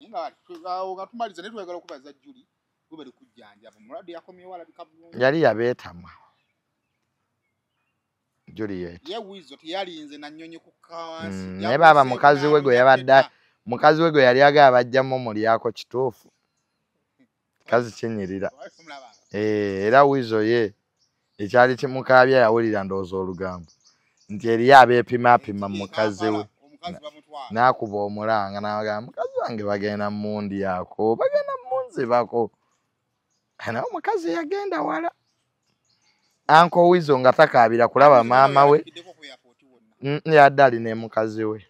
Nga tumaliza, naye twagala okubaza Juli bwe bali kujjanjaba omulwadde, yakomyewo alabika bulungi. Yali yabeetamwa Juliet. Ye Wizo teyalinze na nnyonyi kukka wansi. Naye baaba mukazi we gwe yabadde, mukazi we gwe yali agaba bajjamu mulyako. Kituufu, kazi kinyirira. Era Wizo ye ekyali kimukaabya, yawulira ndowooza olugambo nti eriyo abeepimaapima mu mukazi we, n'akuba omulanga n'agamba, "Mukazi wange bagenda mundyako, bagenda munzibako." Naye omukazi yagenda wala. Uncle Wizo nga takaabira kulaba maama we. Yadde ali ne mukazi we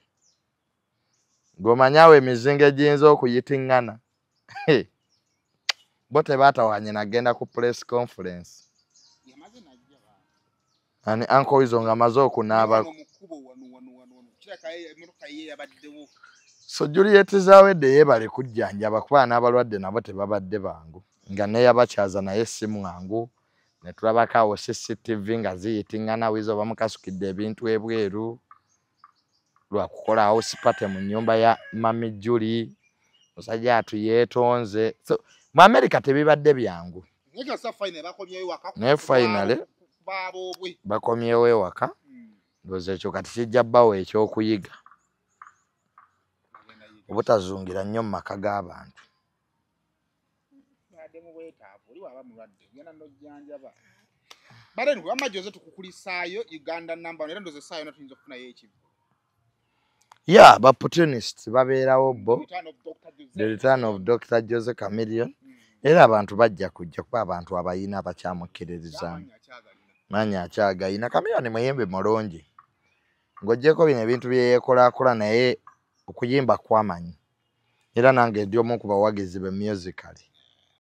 gweomanyawo emizinga egiyinza okuyitiŋŋana. Bo tebaatawanye nagenda ku press conference. Ani? Uncle Wizo nga amaze okunaaba. So Juliet Zawedde yeebale kujjanjaba, kuba n'abalwadde nabo tebabadde bangu, nga neyabakyaza naye si mwangu. Ne tulabako awo CCTV nga ziyitiŋŋana, Wizo bamukasukidde ebintu ebweru lwakukola house party mu nnyumba ya Mami Juli. Musajja atu yeetonze. So mu America tebibadde byangu, naye finally bakomyewo ewaka. Ndowooza ekyo kati kijja bbawo ekyokuyiga, obutazungira nnyo mu maka g'abantu. Badde mu bwetaavu, oli waba mulwadde ogenda n'ojjanjaba. Bale wamma Jose, tukukulisaayo Uganda number, era ndowooza essaawa yonna tuyinza okufunayo ekivu. Ya ba opportunists babeerawo bo. Return of Dr. Jose. The return of Dr. Jose Chameleone. Era abantu bajja kujja, kuba abantu abayina bakyamukkiririzaamu. Amaanyi akyagalina. Maanyi akyagayina. Chameleone muyimbi mulungi ng'oggyeko bino ebintu bye yeekolaakola, naye okuyimba kwamanyi, era nange ndi omu ku bawagizi be musically.